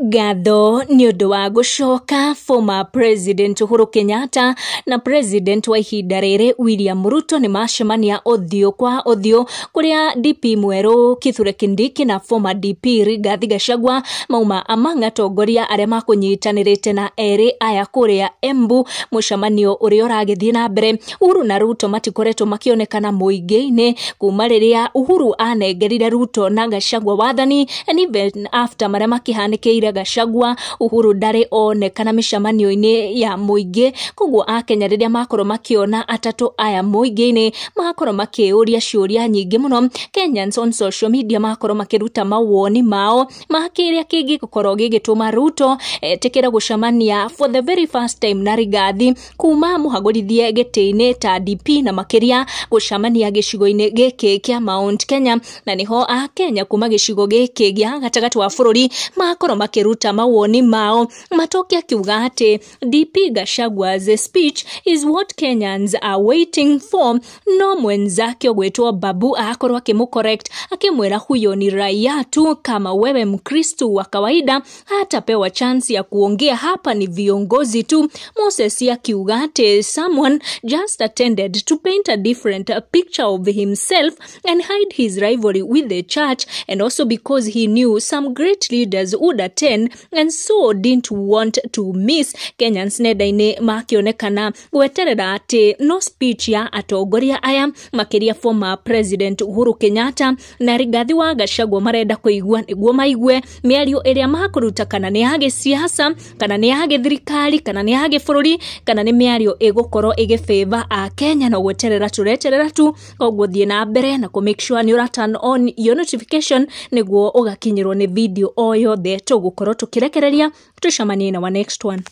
Ngatho nĩ ũndũ wa gũcoka former President Uhuru Kenyatta na President wa ihinda rĩrĩ William Ruto nĩ macemania ũthiũ kwa ũthiũ, kũrĩa DP mwerũ Kithure Kindiki na former DP Rigathi Gachagua mauma among atongoria arĩa makũnyitanĩrĩte na erĩ aya kũrĩa Embu, mũcemanio ũrĩa ũragĩthiĩ na mbere. Uhuru na Ruto matikoretwo makĩonekana mũingĩ-inĩ kuma rĩrĩa Uhuru anengerire Ruto na Gachagua wathani, and even after marĩa makĩhanĩkĩire Gachagua, Uhuru ndarĩ onekana mĩcemanio-inĩ ya mũingĩ. Koguo akenya rĩrĩa makorwo makĩona atatũ aya mũingĩ-inĩ, makorwo makĩũria ciũria nyingĩ mũno. Kenyans on social media makorwo makĩruta mawoni mao ma kĩrĩa kĩngĩkorwo gĩgĩtũma Ruto etĩkĩre gũcemania for the very first time na Rigathi kuma mũhagũrithie gĩtĩ-inĩ ta DP, na makĩria gũcemania gĩcigo-inĩ gĩkĩ kĩa Mount Kenya, na nĩho akenya kuma gĩcigo gĩkĩ gĩa gatagatĩ wa bũrũri makorwo makĩruta mawoni mao. Matoki akiuga atĩ DP Gachagua's speech is what Kenyans are waiting for, no mwenzake ũgwĩtwo Babu akorwo akĩmũcorrect akĩmwĩra huyo ni raia tu kama wewe, Mkristu wa kawaida, hatapewa chance ya kuongea, hapa ni viongozi tu. Moses akiuga atĩ someone just attended to paint a different picture of himself and hide his rivalry with the church, and also because he knew some great leaders would attend and so didn't want to miss. Kenyans nenda-inĩ makĩonekana gweterera atĩ no speech ya atongoria aya, makĩria former President Uhuru Kenyatta na Rigathi wa Gachagua, marenda kũigua nĩguo maigue mĩario ĩrĩa makũruta, kana nĩ ya gĩsiasa, kana nĩ ya gĩthirikari, kana nĩ ya gĩbũrũri, kana nĩ mĩario ĩgũkorwo ĩgĩfavor a Kenya. No gweterera tũreterera tu. Koguo thiĩ na mbere na kũ make sure nĩ ũra turn on your notification nĩguo ũgakinyĩrwo nĩ video o yothe tũgũkorwo tũkĩrekereria. Tũcemanie na wa next one.